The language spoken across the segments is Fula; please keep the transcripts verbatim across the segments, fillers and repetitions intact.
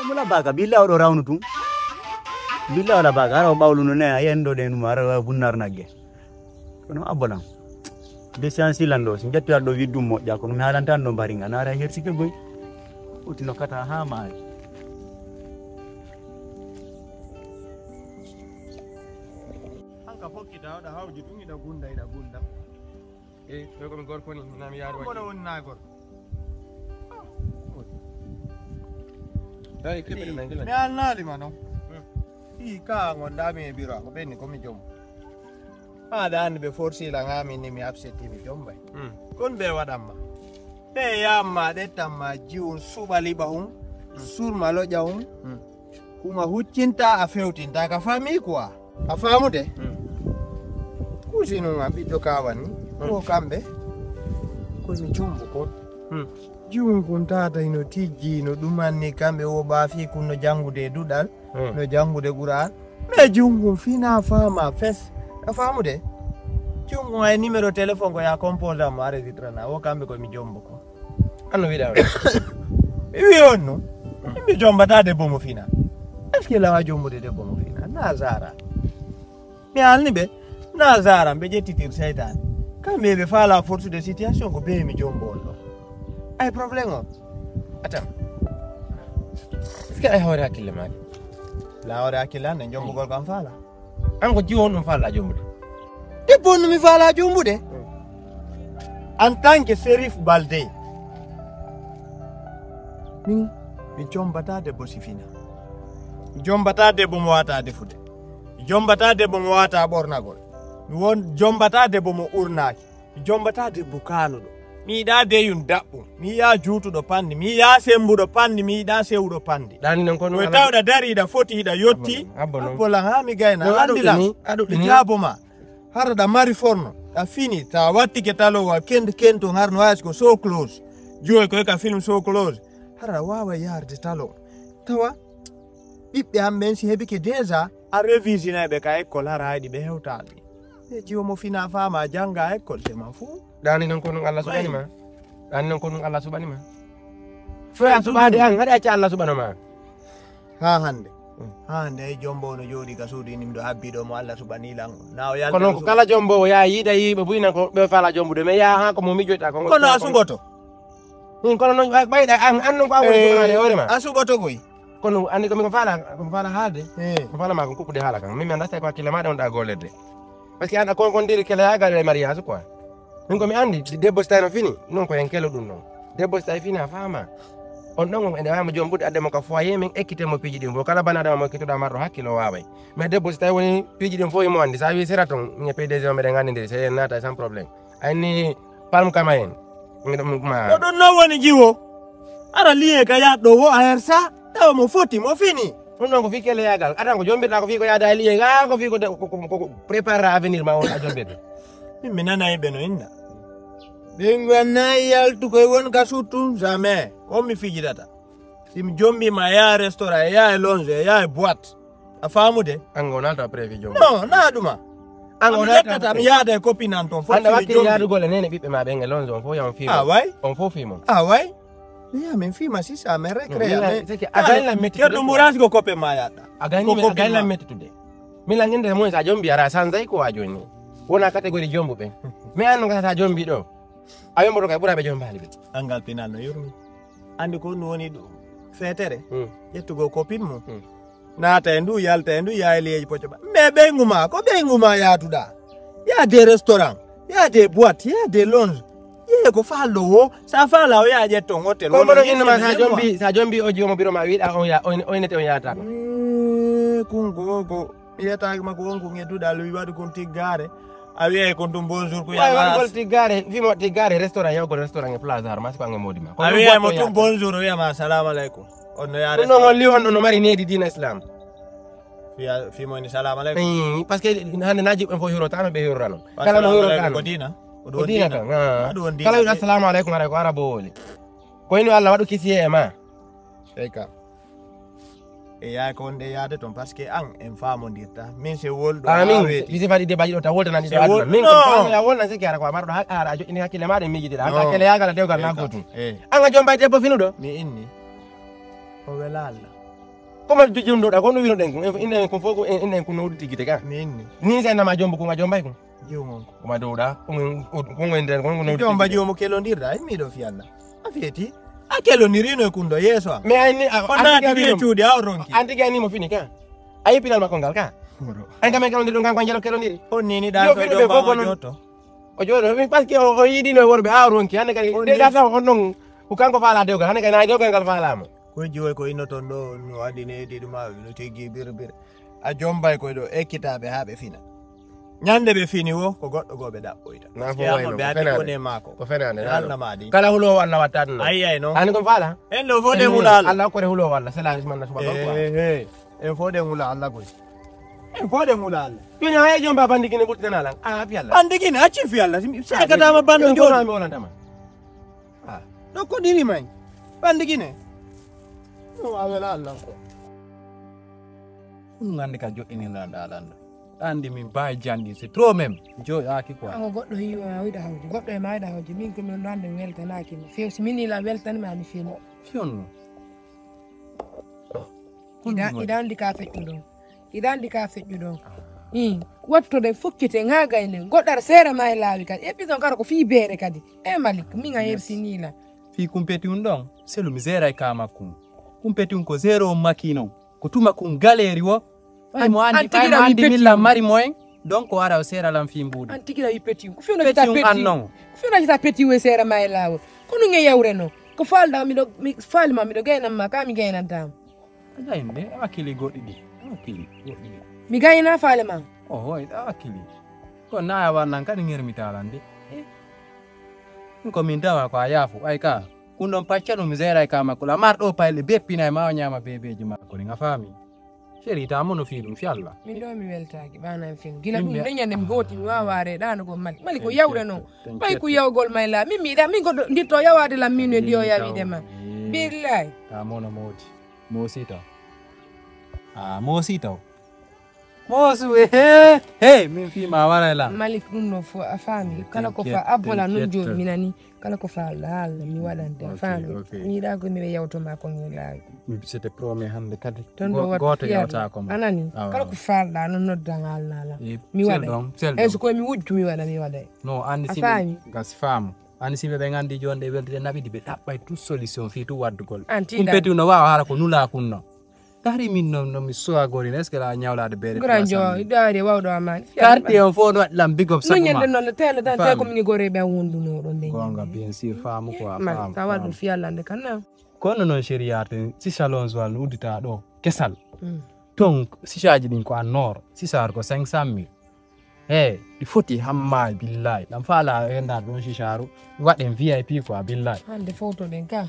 Mula baka billa oɗo rawnu tun. Billa wala baka ara o ɓawluno ne a yendo de numa ara bunnar nagge. Kono abbolan. Be siansi lando si jatti arɗo widdum moƴƴa kono mi halantan ɗo mbaringa nara hersike goy. Utino kata ha maari. Hanka fokkita oɗa hawji ɗum iɗa gunda iɗa gunda. E ɗo komi gorko ni nami yaar waɗi. Kono woni na gorko. Tawi keɓɓe nangila. Mi annali ma non. Ɗi ka gondami e biro ako ɓenni komi joom. Haɗa andi ɓe forsi la ngami ni mi absenti mi jombay. Kon ɓe waɗamma. Ɓe yamma ɗettamma jiwun suɓa liɓa hun. Surma loƴa hun. Kuma huccinta a fewtinta ka famille quoi. A famude? Kusinun am ɓiɗɗo kawani. Ko kamɓe. Komi jumbo kon. Jiwun kun tata hino tijji no ɗumanni kamɓe wo ɓaafi kun no jangude duɗal. No jangude qur'an. Mais jiwun kun fina fama fes. A famude? Jiwun kun ay numéro téléphone ko ya composant mo aregistrana wo kamɓe komi jombo kon. Anno wiɗa on. Mi wi on no. Mi jombata debbo mo fina. Est-ce que lawa jombude debbo mo fina? Na zara. Mi alni ɓe. Na zara ɓe ƴettitir seytane. Kamɓe ɓe fala force de situation ko be mi jombo on ɗo. Ay problème on. Attends. Est-ce que ay hoore hakkille maɗi? La hoore hakkille an ne jombugol kam fala. An ko jiwo on ɗum fala jombude. Debbo on no mi fala jombude. En tant que Serif Balde. Min mi jombata debbo sifina. Mi jombata debbo mo wata defude. Mi jombata debbo mo wata ɓornagol. Mi won jombata debbo mo urnaki. Mi jombata debbo kanuɗo. Mi yiɗa deyun daɓɓum. Mi yiya juutuɗo panni. Mi yiya sembuɗo panni. Mi yiɗa sewuɗo panni. Dani non kono. Ko tawɗa dari iɗa foti iɗa yotti. Abbo non. Abbo lan ha mi gayna. Andilan. Mi jabo ma. Hara ɗa mari forno. Ɗa fini. Ta wattike talowa kend kento har no wayas ko so close. Joy ko ka film so close. Hara wawa yarde talo. Tawa ɓiɓɓe am ɓen si heɓike déjà a revisinay ɓe ka école hara hayɗi ɓe hewtaɓe. E jiwo mo fina fama janga école te ma fou. Dani non ko ɗum Allah suɓani ma. Dani non ko ɗum Allah suɓani ma. Fo a suɓade an haɗa acca Allah suɓano ma. Ha hande. Ha hande ay jombo no jooɗi ka suudu ini miɗo habbi ɗo mo Allah suɓani lan. Na o yalta. Kono ko kala jombo o yaa yiida yiiɓe buyna ko ɓe fala jombude mais yaa ha ko mo mijoyta ko. Kono a suɓoto. Min kono non ɓayɗa an an non ko a woni suɓanade hoore ma. A suɓoto koy. Kono andi ko min ko fala ko fala haalde. Ko fala ma ko kokkude haala kan min mi anda tawi ko hakkille maɗa on ɗa gollirde. Parce que an a konkondiri keleyagal e mariage quoi. Min ko mi andi debbo si tawi no fini non ko hen kelo ɗum non. Debbo si tawi fini a faama. On ɗon on ene wawma jombude adde mo ka foyer min ekkite mo piiji ɗin fof kala bana adama mo ekkitoɗa marɗo hakkille o waway. Mais debbo si tawi woni piiji ɗin fof imo andi sa wi sera ton min e P D G o meɗen andidiri sey en naata sans problème. Ayni palm kama en. Ko ɗum non woni jiwo. Ara liye ka yaɗɗo wo a hersa tawa mo foti mo fini. Ɗum ɗon ko fii keleyagal atan ko jombirɗa ko fii ko yaada e liye ga ko fii ko préparera avenir ma on a jombirɗo. Min mi nanayi ɓe no inna. Ɓe gwannayi yaltu koye won ka suttu jamais on mi fijidata. Si mi jombima e yaha e restaurant e yaha e longe e yaha e boite. A faamude? An o naalta prévu jom. Non na ɗuma. An o naalta mi yaada e copine an ton fof. Anda wakkil yaadugol e nene ɓiɓɓe ma ɓen e longe on fof yawon fiima. A way? On fof fiima. A way? Mi yaha min fiima sisa min récréa min. A gayna metti. Kerɗo murasi ko coppe ma yaɗɗa. A gayni a gayna metti tude. Min langinde moy sa jombi ara sanzay ko wa joni. Wona catégorie jombu ɓen. Mais an no gasa sa jombi ɗo. A yomboto kay ɓura ɓe jombali ɓe. Angal pinal no yurmi. Andi ko ɗum woni fetere. Ƴettugol copine mum. Naata e ndu yalta e ndu yaha e liyeeji pocco ɓa mais ɓeygu ma ko ɓeygu ma yaatuɗa. Yaha des restaurant yaha des boite yaha des longe. Yehe ko faalɗo wo sa faala o yaha ƴetton hôtel. Ko mboɗo innoma sa jombi sa jombi o jiwomo biro ma wiɗa on ya oynete on yatako. Kunko ko mi yetaki makko wonko e duɗal wi waɗi kon tiggare. A wiyay kon ɗum bonjour ko yama. Waɗugol tiggare fimo tiggare restaurant yawgol restaurant e place har masi ko ange modi ma. A wiyay mo ɗum bonjour o wiyama assalamu aleykum. On no yaare. Ɗum ɗon holli on ɗo no mari needi diina islam. Fiya fimo ni salamu aleykum. Parce que hande naji ɓen fof hirotano ɓe hirotano kala no hirotano ko diina. Ko diina kan. Kala wiɗo assalamu aleykum aray ko arabo woni. Ko ino Allah waɗu kisiye e ma. Eyka. E yaay ko wonde yaade toon parce que an en faamondirta min se wolɗo amin ɓisi faɗi de baji ɗo ta woltanani ɗo aduna min ko faamoya wolna sikki ara ko a marɗo haqqe ara a joɗɗini hakkille maɗa e miijidira an hakkille yagal a dewgal na gotum. An a jombay debbo finuɗo mi inni o wela Allah. Koma jumdoɗa ko no winoɗen ko inɗen ko fof ko inɗen ko nowdi tigite ka. Min ni. Ni sen nama jombo ko ma jombay ko. Jomon. Koma dowɗa ko ko nden ko no. Jomba jomo kelondirɗa e miɗo fi Allah. A feti. A kelondirino e kundo yeso. Mais ay ni a. Ko naati e cuuɗi a o ronki. Anti gani mo fini ka. Ay pinal makko ngal ka. Ay kam en kelondirɗo kan ko jelo kelondiri. On ni ni da so jomba o jotto. O jooɗo mi parce que o yiɗino e worɓe a o ronki hande kadi de gasa on noon ko kanko faala dewgal hande kadi na dewgal ngal faalama. Ko joyi ko inno ton ɗo no adine diɗuma no teggi birbir. A jombay koy ɗo ekkitaɓe ha ɓe fina. Ñande ɓe fini wo ko goɗɗo goo ɓe ɗaɓɓoyta. Ceerno ɓe adi kone maako. Ko fenande alna ma di kala hulowo Allah watta ɗum. Ayi ay noon. Ani kon faala. En ɗo fof de hula Allah. Allah okkore hulowo Allah sela isman na suba ɗon quoi. En fof de hula Allah koy. En fof de hula Allah. Joni haya jomba bandi kine ɓurtitana lan a fi Allah. Bandi kine acci fi Allah. Sakatama bando joni mi olantama. Ah, ɗo ko ɗiri may. Bandi kine. No wawela Allah ko. Ɗum andi ka joɗɗinirɗa ɗa landa. Andi min ba jandi c'est trop même. Joɗaki quoi. Ango goɗɗo hiwa wiɗa hawji goɗɗo e ma wiɗa hawji min ko min ɗo ande mi weltanaki mi few si min ila weltanima mi fino. Fionno. Iɗa andi ka feƴƴuɗo iɗa andi ka feƴƴuɗo. Wattude fukkite ŋagayne goɗɗar seere ma e laawi kadi e pison kara ko fii beere kadi. E malik min a hersinila. Fii kumpeti un ɗon selu mi seeray ka makkum. Kumpeti un ko zéro maki non ko tuma kum galeri wo. Ay mo andi ay mo andi milla mari moyen. Donc o ara o seera lan fii mbuuɗi. An tigi rawi peti ko fewna jita peti an non. Ko fewna jita peti we seera ma e laawol. Ko ɗum e yawre non. Ko faalɗa miɗo mi faalima miɗo gaynanma ka mi gaynantama. Aɗa inde a wakkili goɗɗi ɗi a wakkili goɗɗi ɗi. Mi gayna faale ma. Oho eɗa wakkili. Ko naya warnan kadi ŋermitalan de. Ɗum ko min tawa ko a yaafu ay ka. Ɗum ɗon pacca ɗum mi seeray ka makko la mar ɗo payɗe beppinay ma o ñaama bebeji makko ɗin a faami. Seri ta mono fii ɗum fi Allah. Min ɗo mi weltaaki ɓanan fin gila ɗum nde ñande mi hooti mi wawa reeɗano gol mali mali ko yawre noon. Ɓay ko yawgol may la min mi yiɗa min goɗɗo nditto yawade lam min e ɗiyo yawide ma. Billahi. Ta mono moodi. Moosi taw. A moosi taw. Moosu e he he min fii ma waray la. Malik ɗum ɗo fof a faami kala ko fa abbola noon jooni mi nani. Kala ko faalɗa haalna mi waɗante a faami. Mi yiɗa ko miɗa yawtoma ko ngilaaji. C'était promis hannde kadi. Ton ɗo waɗ gooto yawtako ma anani kala ko faalɗa noon noddan haalnala. Mi waɗa. Hay so koye mi wujju mi waɗa mi waɗa. No anndi si ɓe gasi faamu. Anndi si ɓe ɓe nganndi jooni ɗe weltide naɓidi ɓe ɗaɓɓay tout solution fii tout waddugol. Ɗum peti no waawa hara ko nulaa kun non. Dari min non non mi suwa gori est-ce que la ñawlade bere. Grand jo dari wawdo amani. Quartier on fo no wadlam big up non sabuma. Ñande non le tele dan te ko mi gore be wondu no don de. Gonga bien sûr faamu quoi faamu. Tawal dum fi Allah de kanna. Kono non shariat si salon zwal no udita do kesal. Donc si charge din ko an nor si sar ko cinq cent mille. Hey, ɗi foti hamma billahi. Ɗam faala rendaade ɗon sisaaru. Waɗen V I P quoi billahi. Hande fotoɗen ka.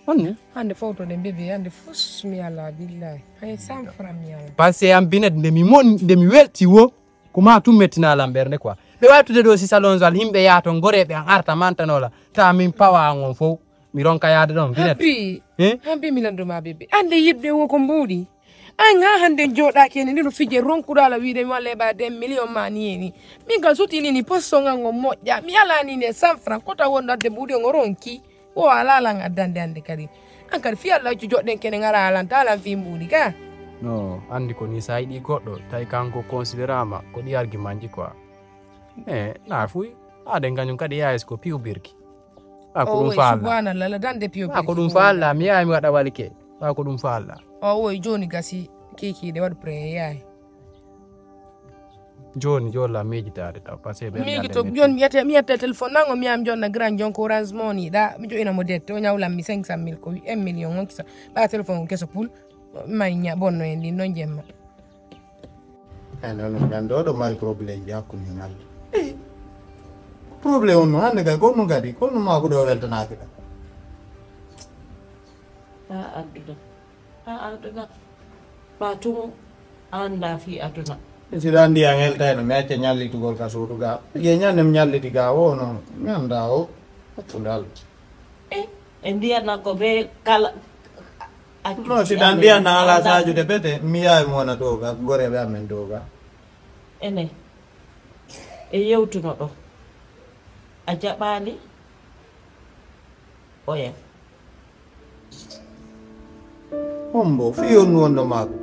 Honne? Hande fotoɗen bébé hande fus mi ala billahi. Hay cent francs mi ala. Parce que am binet nde mi mon nde mi welti wo ko ma tum mettina lam ɓernde quoi. Ɓe wattude ɗo si salon zal himɓe yaha ton goreɓe an arta mantanola ta min pawa an on fof. Mi ronka yaade ɗon binet. Habbi. Habbi mi landuma bébé. Ande yiɓɓe wo ko mbuuɗi. An ha hande jooɗaaki hene ndeno fije ronkuɗo ala wiide mi walla heɓa den million ma ni heni. Min kam sutini ni poste on an on moƴƴa mi alani nde cent franc kota wonno adde mbuuɗi on o ronki. O ala lan addande hande kadi. An kadi fi Allah accu joɗɗen kene ngara alanta alan fi mbuuɗi ka. No andi ko ni sa yiɗi goɗɗo tawi kanko considerama ko ɗi argument ji quoi. E na fuy aden kañum kadi yayis ko piw birki. A ko ɗum faalɗa subhanallah la dande piyo a ko ɗum faalɗa mi yawi mi waɗa walike a ko ɗum faalɗa. O woy joni gasi kikiɗe waɗu pre yayi. Joni jolla miijitaade taw parce que miiji to joni mi yette mi yette téléphone nango mi yam jonna grand jonko orange moni ɗa mi joina mo dette o ñawlam mi cinq cent mille ko un million on kisa ɓa téléphone ko keso poul. May ña bonno en ɗin non jemma. Ay non non gande oɗo mari problème ji hakkunde ngal. Problème on no hande kay ko ɗum kadi ko ɗum ma ko ɗo weltanaki ɗa. A aduna a aduna ma tum a anda fi aduna. Siɗa andi a weltayno mi acca ñallitugol ka suudu ga ye ñande mi ñalliti ga o noon mi anda o hakkunde Allah. E mbiyatna ko ɓe kala. No si ɗan mbiyatna ala sajude pete mi yawi mi wona doga goreɓe amen doga. Ene e yewtuno ɗo a jaɓali. Oya. Hombo, fii honno wonno maako?